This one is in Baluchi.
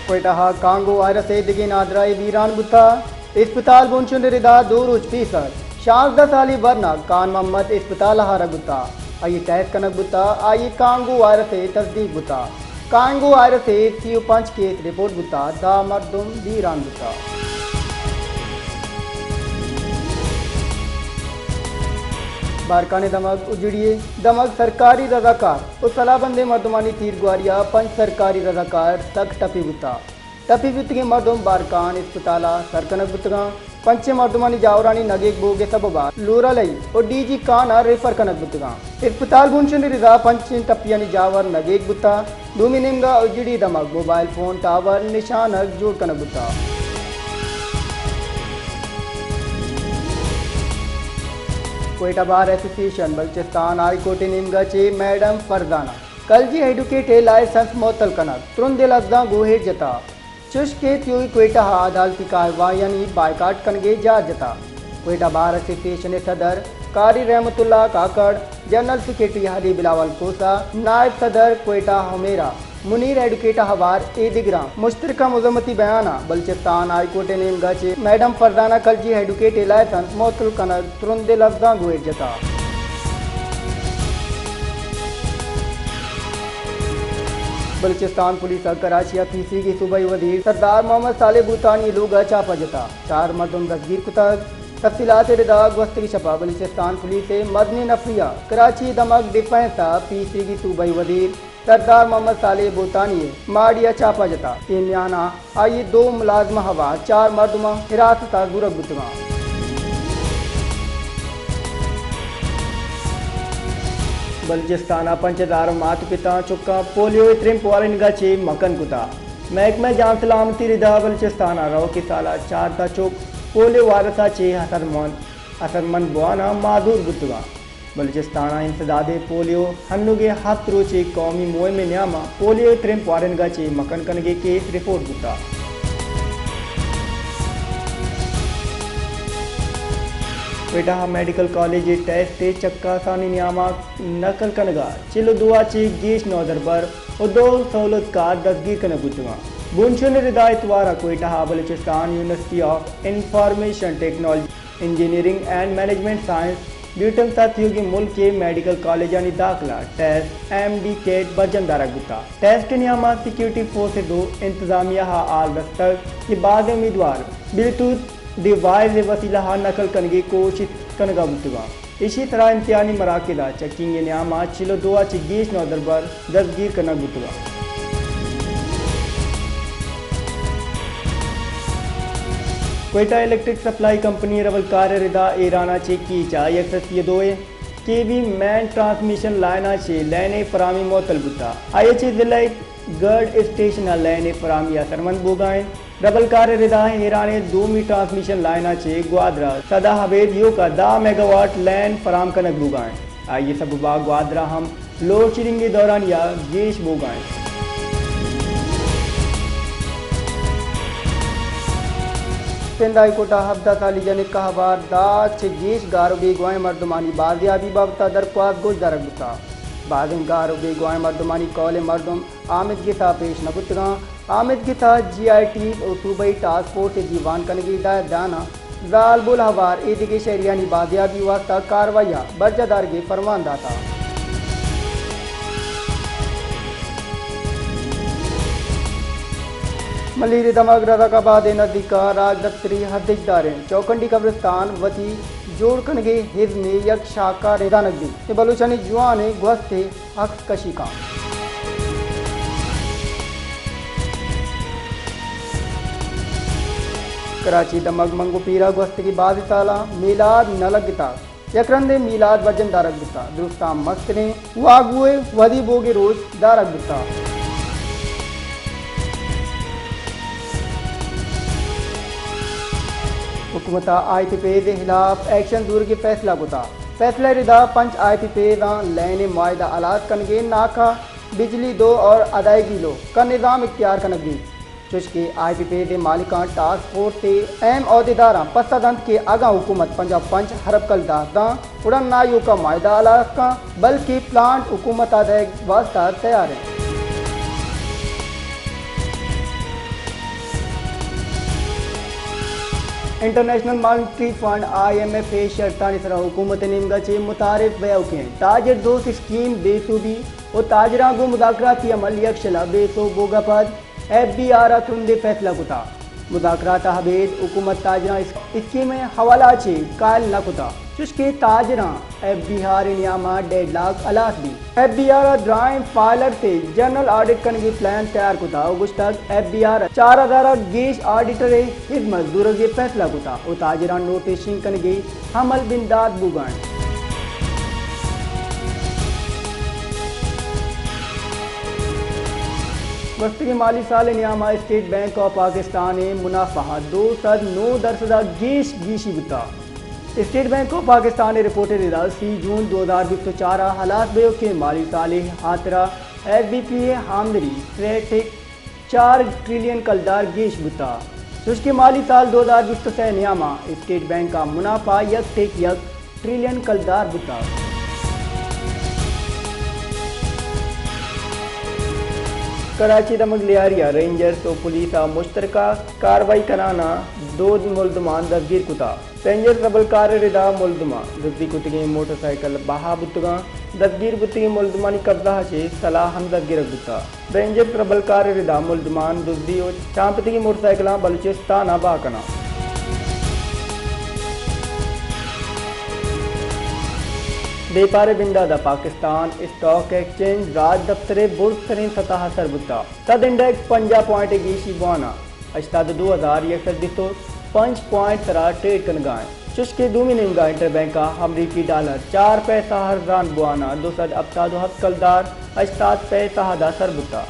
کوئٹہ ءَ کانگو وائرس ءِ دگہ نادراہے بیران بوتگ۔ اسپتال بنشن ءِ ردا دو روچ پیسر شانزدہ سالی ورنا خان محمد اسپتال ءَ آرگ بوتگ۔ آئی ءِ ٹیسٹ کنگ بوتگ، آئی ءَ کانگو وائرس ءِ تصدیق بوتگ۔ کانگو وائرس ءِ سی و پنچ کیس رپورٹ بوتگ، دہ مردم بیران بوتگ۔ بارکھان ءِ دمگ اجڑی، دمگ سرکاری رضاکار ءُ سلاہ بندیں مردمانی تیرگواری ءَ پنچ سرکاری رضاکار سک ٹپی بوتگ۔ ٹپی بوتگیں مردم بارکھان اسپتال ءَ سر کنگ بوتگ اَنت۔ پنچیں مردمانی جاورانی نگیگ بوگ ءِ سبب ءَ لورالئی ءُ ڈی جی خان ءَ ریفر کنگ بوتگ اَنت۔ اسپتال بنشن ءِ ردا پنچیں ٹپیانی جاور نگیگ بوتگ۔ دومی نیمگ ءَ اجڑی دمگ موبائل فون ٹاور نشانگ جوڑ کنگ بوتگ۔ کوئٹہ بار ایسوسی ایشن بلوچستان ہائی کورٹ ءِ نیمگ ءَ چہ میڈم فرزانہ کلجی ایڈوکیٹ ءِ لائسنس معطل کنگ ترند ءُ لبزاں گوہیر جتگ، چوش کہ تیوگی کوئٹہ ءَ عدالتی کارروائیانی بائیکاٹ کنگ ءِ جار جتگ۔ کوئٹہ بار ایسوسی ایشن ءِ صدر قاری رحمت اللہ کاکڑ، جنرل سیکرٹری حلی بلاول کھوسہ، نائب صدر کوئٹہ حمیرا منیر ایڈوکیٹ ءِ ہوار ءُ دگراں مشترکہ مذمتی بیان ءَ بلوچستان ہائی کورٹ ءِ نیمگ ءَ چہ میڈم فرزانہ کلجی ایڈوکیٹ ءِ لائسنس معطل کنگ ترند ءُ لبزاں گوہر جتگ۔ بلوچستان پولیس ءَ کراچی ءَ پیسریگیں صوبائی وزیر سردار محمد صالح بھوتانی ءِ لوگ ءَ چاپہ جتگ، چار مردم دزگیر کتگ۔ تفصیلات ءِ ردا گوستگیں شپ ءَ بلوچستان پولیس ءِ مزنیں نفری ءَ کراچی ءِ دمگ ڈیفنس ءِ پیسریگیں صوبائی وزیر سردار محمد صالح بھوتانی ءِ ماڑی ءَ چاپہ جتگ۔ اے میان ءَ آئی ءِ دو ملازم ءِ ہوار چار مردماں حراست ءَ زورگ بوتگ اَنت۔ بلوچستان ءَ پنچ ہزار مات ءُ پتاں چکاں پولیو ءِ ترمپ وارینگ ءَ چہ مکن کتگ۔ محکمہ جان سلامتی ءِ ردا بلوچستان ءَ روکیں سال ءَ چاردہ چک پولیو وائرس ءَ چہ اثرمند، اثرمند بوان ءَ معذور بوتگ اَنت۔ بلوچستان ءَ انسداد پولیو ہنوگیں ہپت روچیں قومی مہم ءِ نیام ءَ پولیو ءِ ترمپ وارینگ ءَ چہ مکن کنگ ءِ کیس رپورٹ بوتگ۔ کوئٹہ ءَ میڈیکل کالج ءِ ٹیسٹ ءِ چکاسانی نیام ءَ نقل کنگ ءَ چل ءُ دو ءَ چہ گیش نودربر ءُ دو سہولتکار دزگیر کنگ بوتگ اَنت۔ بنشن ءِ ردا اتوار ءَ کوئٹہ ءَ Balochistan university of information technology, engineering and management science, بیوٹمس ءَ تیوگیں ملک ءِ میڈیکل کالجانی داخلہ ٹیسٹ، ایم ڈی کیٹ، برجم دارگ بوتگ۔ ٹیسٹ ءِ نیام ءَ سیکورٹی فورسز ءُ انتظامیہ ءَ ہال رستگ کہ بازیں امیدوار بلوٹوتھ ڈیوائس ءِ وسیلہ ءَ نقل کنگ ءِ کوشست کنگ ءَ بوتگ اَنت۔ ایشی ءِ سرا امتحانی مراکز ءَ چیکنگ ءِ نیام ءَ چل ءُ دو ءَ چہ گیش نودربر دزگیر کنگ بوتگ اَنت۔ کوئٹہ الیکٹرک سپلائی کمپنی ءِ رولکار ءِ ردا ایران ءَ چہ کیچ ءَ یک سد ءُ سی ءُ دو ءِ کے وی مین ٹرانسمیشن لائن ءَ چہ لین ءِ فراہمی معطل بوتگ۔ آئی ءَ چہ ضلع گرڈ اسٹیشن ءَ لین ءِ فراہمی اثرمند بوگ ءَ اِنت۔ ربلکار ءِ ردا ایران ءِ دومی ٹرانسمیشن لائن ءَ چہ گوادر ءَ سدا ابید ایوک ءَ دہ میگاواٹ لین فراہم کنگ بوگ ءَ اِنت۔ آئی ءِ سبب ءَ گوادر ءَ ہم لوڈشیڈنگ ءِ دورانیہ گیش بوگ ءَ اِنت۔ سندھ ہائی کورٹ ءَ ہبدہ سالی جنک ءِ ہوار دہ ءَ چہ گیش گار ءُ بیگواہیں مردمانی بازیابی بابت ءَ درخواست گوش دارگ بوتگ۔ بازیں گار ءُ بیگواہیں مردمانی قول ءَ مردم آمدگس ءَ پیش نہ بوتگ اَنت۔ آمدگس ءَ جی آئی ٹیز ءُ صوبائی ٹاسک فورس ءِ دیوان کنگ ءِ ہدایت دان ءَ زالبول ءِ ہوار ءُ دگہ شہریانی بازیابی ءِ واستہ کاروائی ءَ برجاہ دارگ ءِ فرمان داتگ۔ ملیر ءِ دمگ رزاک آباد ءِ نزیک ءَ راجدپتری ءِ ہردشداریں چوکنڈی قبرستان وتی جوڑ کنگ ءِ ازم ءِ یک شاہکارے زانگ بیت کہ بلوچانی جوانیں گوست ءِ عکس کشی کنت۔ کراچی ءِ دمگ منگو پیر ءَ گوستگیں بازیں سالاں میلاد نہ لگتگ، یک رندے میلاد برجم دارگ بوتگ۔ درستاں مستریں واگو ءِ ودی بوگ ءِ روچ دارگ بوتگ۔ حکومت ءَ آئی پی پیز ءِ ہلاپ ایکشن زورگ ءِ فیصلہ کتگ۔ فیصلہ ءِ ردا پنچ آئی پی پیزاں لین ءِ معاہدہ ہلاس کنگ ءِ ناکہ بجلی دو اور ادائیگی لو کا نظام اختیار کنگ بیت۔ چوشکہ آئی پی پیز ءِ مالکاں ٹاسک فورس ءِ اہم عہدیداراں پسہ دنت کہ اگاں حکومت پنجاہ پنچ ارب کلدار داں گڑا نہ ایوکا معاہدہ ہلاس کن، بلکیں پلانٹ حکومت ءَ دئیگ واستہ تیار اِنت۔ International monetary fund, I M F, ءِ شرطانی سرا حکومت ءِ نیمگا چہ متعارف بئیوکیں تاجر دوست اسکیم بے سوبی و تاجراں گوں مذاکراتی عمل یکشلا بے سوب بوگا پد ایف بی آر ءَ ترندیں فیصلہ کتا۔ مذاکرات ءَ ابید حکومت تاجراں اس-، اسکیم ءِ حوالہ ءَ چہ قائل نہ کتا، چوشکہ تاجراں ایف بی آر ءِ نیام ءَ ڈیڈ لاک ہلاس بیت۔ ایف بی آر ءَ درائیں فائلرز ءِ جنرل آڈٹ کنگ ءِ پلان تیار کتا و گوشتگ ایف بی آر ءَ چار ہزار ءَ گیش آڈیٹر ءِ ہزمت زورگ ءِ فیصلہ کتا و تاجراں نوٹس شنگ کنگ ءِ عمل بندات بوگا انت۔ گوستگیں مالی سال ءِ نیام ءَ اسٹیٹ بینک آف پاکستان ءِ منافع دو سد نو درسد ءَ گیش گیشی بوتا۔ اسٹیٹ بینک آف پاکستان ءِ رپورٹ ءِ ردا سی جون دو ہزار بیست و چار ءَ ہلاس بئیوکیں مالی سال ءِ ہاترا ایس بی پی ءِ آمدنی سئے ٹک چار ٹریلین کلدار گیش بوتا، چوشکہ مالی سال دو ہزار بیست و سئے ءِ نیام ءَ اسٹیٹ بینک ءِ منافع یک ٹک یک ٹریلین کلدار بوتا۔ کراچی ءِ دمگ لیاری ءَ رینجرز و پولیس ءَ مشترکہ کاروائی کنان ءَ دو ملزمان دزگیر کتا۔ رینجرز ربلکار ءِ ردا ملزماں دزی کتگیں موٹر سائیکل بہا بوتگاں۔ دزگیر بوتگیں ملزمانی قبضہ ءَ چہ سلاہ ہم دزگرگ بوتا۔ رینجرز ربلکار ءِ ردا ملزمان دزی و چانپتگیں موٹر سائیکلاں بلوچستان ءَ بہا کناں۔ بیپار ءِ بندات ءَ پاکستان اسٹاک ایکسچینج راج دفتر ءِ برزتریں سطح ءَ سر بوتا۔ تد انڈیکس پنجاہ پوائنٹ ءِ گیشی بوان ءَ ہشتاد و دو ہزار یک سد بیست و پنچ پوائنٹ سرا ٹریڈ کنگا انت۔ چوشکہ دومی نیمگا انٹر بینک ءَ امریکی ڈالر چار پیسہ ارزان بوان ءَ دو سد ہپتاد و ہپت کلدار ہشتاد پیسہ ءَ سر بوتا۔